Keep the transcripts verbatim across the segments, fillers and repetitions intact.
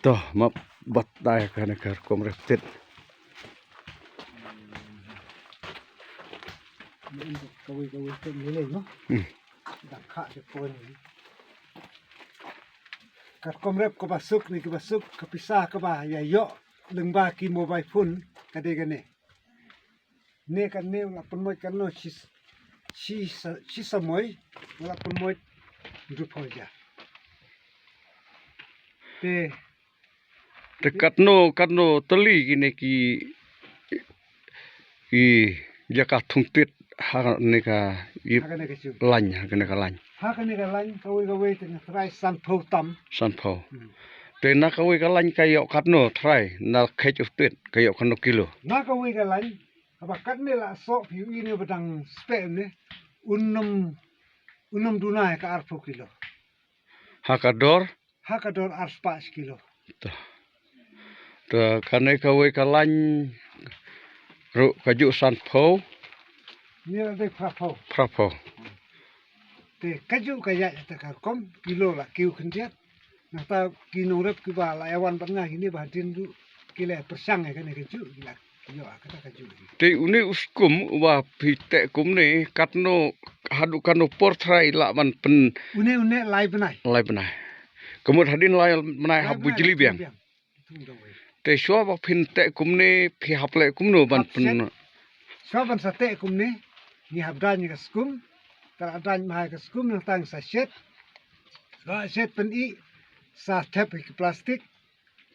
To, map bat dai ka ne ka rukom rep tit. Kawei kawei te nilai no. Hmm. Dang kha de pon. Ka rukom rep kaba suk ne kaba suk ka pisa kaba ïa ïoh lyngba ki mobile phone ka dei kane. Ne kane u la pynmoi kano shi shi sa- shi samoi u la pynmoi hynriew phew hajar. Te Te katno katno tylli kine ki ki jaka thung tit ha ne ka ip ha kane ka shu lain ha kane ka lain. Ha kane ka lain kawei kawei te nga trai san phew tam. San phew. Hmm. Te na kawei ka lain ka ïoh katno trai na khet u tit ka ïoh katno kilo. Na kawei ka lain haba katne la soh phi u ine ba dang speh ne un nym un nym duna ka ar phew kilo. Ha ka dor? Ha ka dor ar spah shi kilo. Ta. Ta kane kawei ka lain ruh ka juh san phew. Ni la dei phra phew. Phra phew. Te ka juh ka ïaid ta ka rukom kilo la kiew khyndiat. Nangta ki nongrep kiba la ïa wan bad nga kine ba hadien ruh ki la pyrshang ïa kane ka juh ki la Ïoh, ah, kata ka juh. Te une u skum uba phi teh kumne katno haduh katno por trai lah ban pyn Une une lai bnai. Lai bnai. Ka mut hadien lai bnai hap bujli biang. Te shuwa ba phin teh kumne phi hap leh kumno ban pyn. Shuwa ban sa teh kumne ngi hap dain ka skum. Tara dain bha ka skum nangta sa shet. Sa shet pyn i sa thep ki plastik.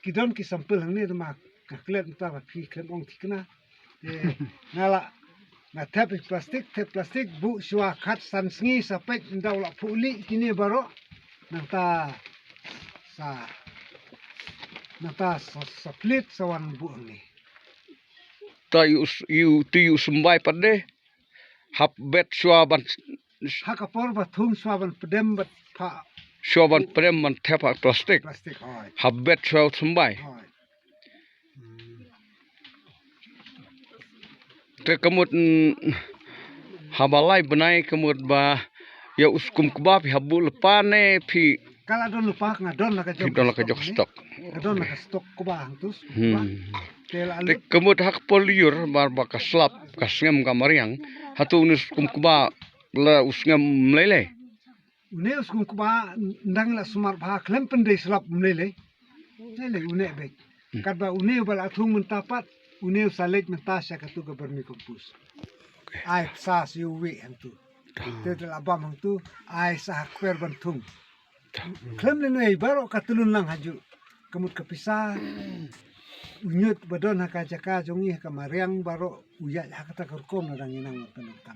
Ki don ki sampel hangne te ma nga klet mynta ba phi khlem ong thikna. Te nga la nga thep plastik, thep plastik buh shuwa khat san sngi sa peit ynda u la phuh lieh kine baroh. Nangta sa nangta sa, sa plit sa wan buh hangne. Ta ïu s- ïu ti ïu symbai pat de. Hap bet shuwa ban Ha ka por ba thung shuwa ban pdem bad pha shuwa ban pdem ban thep ha plastik. Plastik hoi. Hap bet shuwa symbai. Hoi. Hmm. Te ka mut, mm, haba lai bnai ka mut ba ïa u skum kba phi hap buh lypa ne phi Ka la don lypa nga don la ka jong. Phi don la ka jong stock. Nga don la ka stock kba hangtu. Hmm. Te la Te lut. Ka mut ha ka por lyiur ba ba ka slap ka sngem ka mariang. Hato une u skum kba la u sngem mleilei. Une u skum kba ndang la sumar bha khlem pyndei slap mleilei. Mleilei une beit. Hmm. Katba une ba la thung mynta pat une u sa leit mynta sha katu ka vermicompose. Ai sa shu wi hangtu. Te te la bam hangtu ai sa ha kper ban thung. Khlem lyngngai baroh ka tylun lang ha juh. Ka mut ka pisa u ñiut ba don ha ka jaka jong ngi ha ka mariang baroh u ïaid ha kata ka rukom la dang ïa nang mynta nangta.